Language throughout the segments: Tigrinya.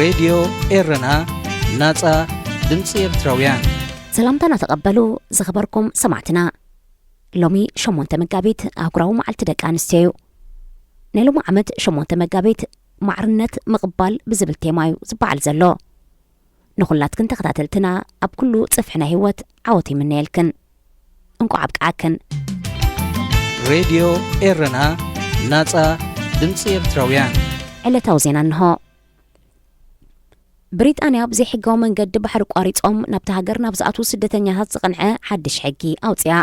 ሬድዮ ኤረና፣ ናጻ ድምጺ ኤርትራውያን። ሰላምታና ተቐበሉ ዝኸበርኩም ሰማዕትና። ሎሚ ሸሞንተ መጋቢት ኣህጉራዊ መዓልቲ ደቂ ኣንስትዮ እዩ። ናይ ሎሚ ዓመት ሸሞንተ መጋቢት ማዕርነት ምቕባል ብዝብል ቴማ እዩ ዝበዓል ዘሎ። ንኹላትክን ተኸታተልትና ኣብ ኩሉ ጽፍሒ ናይ ህይወት ዓወት ይምነየልክን። እንቋዕ ኣብቅዓክን። ሬድዮ ኤረና፣ ናጻ ድምጺ ኤርትራውያን። ዕለታዊ ዜና እንሆ። ብሪጣንያ ብዘይሕጋዊ መንገዲ ባሕሪ ቋሪጾም ናብታ ሃገር ናብ ዝኣትዉ ስደተኛታት ዝቐንዐ ሓድሽ ሕጊ ኣውጽያ።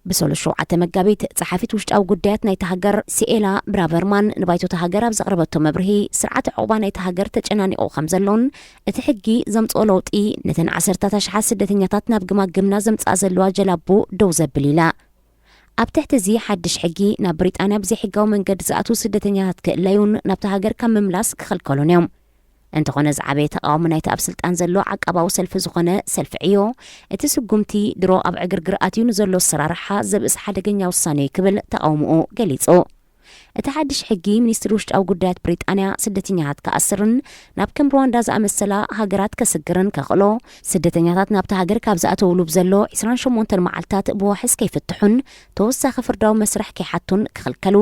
ብሰሉስ ሸውዓተ መጋቢት፣ ጸሓፊት ውሽጣዊ ጉዳያት ናይታ ሃገር ሲኤላ ብራቨርማን ንባይቶ እታ ሃገር ኣብ ዘቕረበቶ መብርሂ፣ ስርዓት ዕቑባ ናይታ ሃገር ተጨናኒቑ ከም ዘሎን እቲ ሕጊ ዘምጽኦ ለውጢ ነተን ዓሰርታት ኣሽሓት ስደተኛታት ናብ ግማግምና ዘምጽኣ ዘለዋ ጀላቡ ደው ዘብል ኢላ። ኣብ ትሕቲ እዚ ሓድሽ ሕጊ፣ ናብ ብሪጣንያ ብዘይሕጋዊ መንገዲ ዝኣትዉ ስደተኛታት ክእለዩን ናብታ ሃገር ካብ ምምላስ ክኽልከሉን እዮም። እንተኾነ፣ ዝዓበየ ተቓውሞ ናይቲ ኣብ ስልጣን ዘሎ ዓቃባዊ ሰልፊ ዝኾነ ሰልፊ ዕዮ፣ እቲ ስጉምቲ ድሮ ኣብ ዕግርግር ኣትዩ ንዘሎ ኣሰራርሓ ዘብእስ ሓደገኛ ውሳነ እዩ ክብል ተቓውሞኡ ገሊጹ። እቲ ሓድሽ ሕጊ፣ ሚኒስትሪ ውሽጣዊ ጉዳያት ብሪጣንያ ስደተኛታት ክኣስርን ናብ ከም ሩዋንዳ ዝኣመሰላ ሃገራት ከስግርን ከኽእሎ፣ ስደተኛታት ናብታ ሃገር ካብ ዝኣተውሉ ብዘሎ ዕስራን ሸሞንተን መዓልታት ብዋሕስ ከይፍትሑን ተወሳኺ ፍርዳዊ መስርሕ ከይሓቱን ክኽልከሉ፣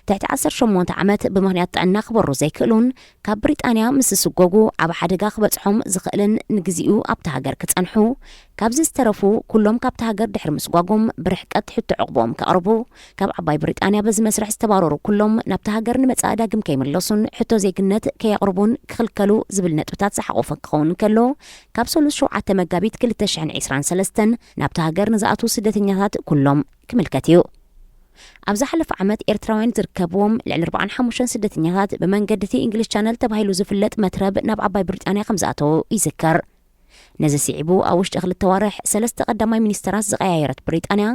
ትሕቲ ዓሰርተ ሸሞንተ ዓመት ብምኽንያት ጥዕና ክበሩ ዘይክእሉን ካብ ብሪጣንያ ምስ ዝስጎጉ ዓቢ ሓደጋ ክበጽሖም ዝኽእልን ንግዚኡ ኣብታ ሃገር ክጸንሑ፣ ካብዚ ዝተረፉ ኩሎም ካብታ ሃገር ድሕሪ ምስጓጎም ብርሕቀት ሕቶ ዕቑቦም ከቕርቡ፣ ካብ ዓባይ ብሪጣንያ በዚ መስርሕ ዝተባረሩ ኩሎም ናብታ ሃገር ንመጻኢ ዳግም ከይምለሱን ሕቶ ዜግነት ከየቕርቡን ክኽልከሉ ዝብል ነጥብታት ዝሓቖፈ ክኸውን እንከሎ፣ ካብ ሰሉስ ሸውዓተ መጋቢት ክልተ ሽሕን ዕስራን ሰለስተን ናብታ ሃገር ንዝኣትዉ ስደተኛታት ኩሎም ክምልከት እዩ። ኣብ ዝሓለፈ ዓመት ኤርትራውያን ዝርከብዎም ልዕሊ ኣርባዓን ሓሙሽተን ስደተኛታት ብመንገዲ እቲ እንግሊሽ ቻነል ተባሂሉ ዝፍለጥ መትረብ ናብ ዓባይ ብሪጣንያ ከም ዝኣተዉ ይዝከር። ነዚ ስዒቡ ኣብ ውሽጢ ክልተ ዋርሕ ሰለስተ ቀዳማይ ሚኒስተራት ዝቐያየረት ብሪጣንያ፣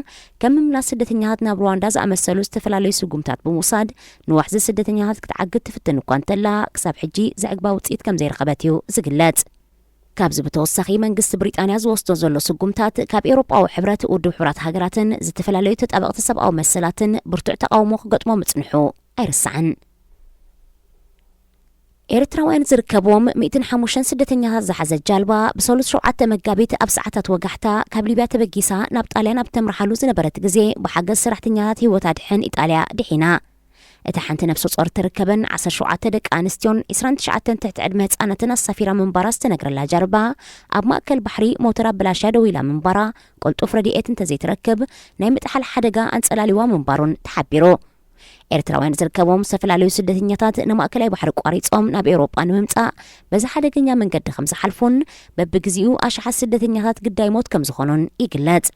ከም ምምላስ ስደተኛታት ናብ ሩዋንዳ ዝኣመሰሉ ዝተፈላለዩ ስጉምታት ብምውሳድ ንዋሕዚ ስደተኛታት ክትዓግት ትፍትን እኳ እንተላ፣ ክሳብ ሕጂ ዘዕግባ ውጽኢት ከም ዘይረኸበት እዩ ዝግለጽ። ካብዚ ብተወሳኺ መንግስቲ ብሪጣንያ ዝወስዶ ዘሎ ስጉምታት ካብ ኤውሮጳዊ ሕብረት፣ ውድብ ሕቡራት ሃገራትን ዝተፈላለዩ ተጣበቕቲ ሰብኣዊ መሰላትን ብርቱዕ ተቓውሞ ክገጥሞ ምጽንሑ ኣይርሳዕን። ኤርትራውያን ዝርከብዎም ሚእትን ሓሙሽተን ስደተኛታት ዝሓዘት ጃልባ ብሰሉስ ሸውዓተ መጋቢት ኣብ ሰዓታት ወጋሕታ ካብ ሊብያ ተበጊሳ ናብ ጣልያን ኣብ ተምርሓሉ ዝነበረት ግዜ ብሓገዝ ሰራሕተኛታት ህይወት ኣድሕን ኢጣልያ ድሒና። እታ ሓንቲ ነፍሰ ጾር ትርከበን ዓሰርተ ሸውዓተ ደቂ ኣንስትዮን ዕስራን ትሽዓተን ትሕቲ ዕድመ ህጻናትን ኣሳፊራ ምንባራ ዝተነግረላ ጃልባ፣ ኣብ ማእከል ባሕሪ ሞተራ ብላሻ ደው ኢላ ምንባራ ቅልጡፍ ረድኤት እንተዘይትረክብ ናይ ምጥሓል ሓደጋ ኣንጸላሊዋ ምንባሩን ተሓቢሩ። ኤርትራውያን ዝርከቦም ዝተፈላለዩ ስደተኛታት ንማእከላይ ባሕሪ ቋሪጾም ናብ ኤውሮጳ ንምምጻእ በዚ ሓደገኛ መንገዲ ከም ዝሓልፉን በብግዜኡ ኣሽሓት ስደተኛታት ግዳይ ሞት ከም ዝኾኑን ይግለጽ።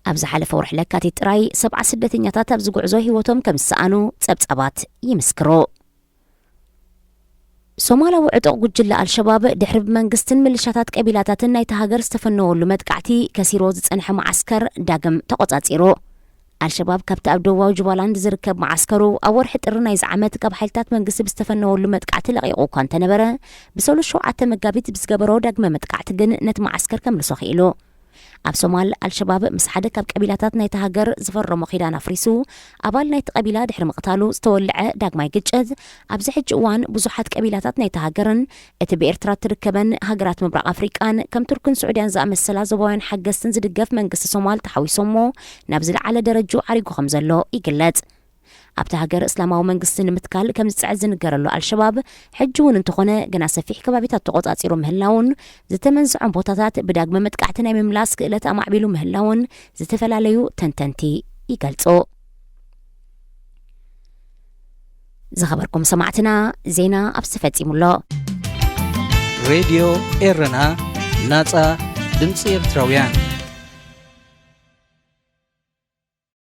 ኣብ ዝሓለፈ ወርሒ ለካቲት ጥራይ ሰብዓ ስደተኛታት ኣብዚ ጉዕዞ ህይወቶም ከም ዝሰኣኑ ጸብጻባት ይምስክሩ። ሶማላዊ ዕጡቕ ጉጅለ ኣልሸባብ ድሕሪ ብመንግስትን ምልሻታት ቀቢላታትን ናይታ ሃገር ዝተፈነወሉ መጥቃዕቲ ከሲርዎ ዝጸንሐ መዓስከር ዳግም ተቖጻጺሩ። ኣልሸባብ ካብቲ ኣብ ደቡባዊ ጁባላንድ ዝርከብ መዓስከሩ ኣብ ወርሒ ጥሪ ናይዚ ዓመት ካብ ሓይልታት መንግስቲ ብዝተፈነወሉ መጥቃዕቲ ለቒቑ እኳ እንተነበረ፣ ብሰሉስ ሸውዓተ መጋቢት ብዝገበሮ ዳግመ መጥቃዕቲ ግን ነቲ መዓስከር ከምልሶ ክኢሉ። ኣብ ሶማል፣ ኣልሸባብ ምስ ሓደ ካብ ቀቢላታት ናይቲ ሃገር ዝፈረሞ ኺዳን ኣፍሪሱ፣ ኣባል ናይቲ ቀቢላ ድሕሪ ምቕታሉ ዝተወልዐ ዳግማይ ግጭት፣ ኣብዚ ሕጂ እዋን ብዙሓት ቀቢላታት ናይቲ ሃገርን እቲ ብኤርትራ እትርከበን ሃገራት ምብራቕ ኣፍሪቃን ከም ቱርክን ስዑድያን ዝኣመሰላ ዞባውያን ሓገዝትን ዝድገፍ መንግስቲ ሶማል ተሓዊሶሞ ናብ ዝለዓለ ደረጅኡ ዓሪጉ ከም ዘሎ ይግለጽ። ኣብታ ሃገር እስላማዊ መንግስቲ ንምትካል ከም ዝጽዕር ዝንገረሉ ኣልሸባብ፣ ሕጂ እውን እንተኾነ ገና ሰፊሕ ከባቢታት ተቖጻጺሩ ምህላውን ዝተመንዝዖም ቦታታት ብዳግመ መጥቃዕቲ ናይ ምምላስ ክእለት ኣማዕቢሉ ምህላውን ዝተፈላለዩ ተንተንቲ ይገልጹ። ዝኸበርኩም ሰማዕትና፣ ዜና ኣብዚ ተፈጺሙ ኣሎ። ሬድዮ ኤረና፣ ናጻ ድምጺ ኤርትራውያን።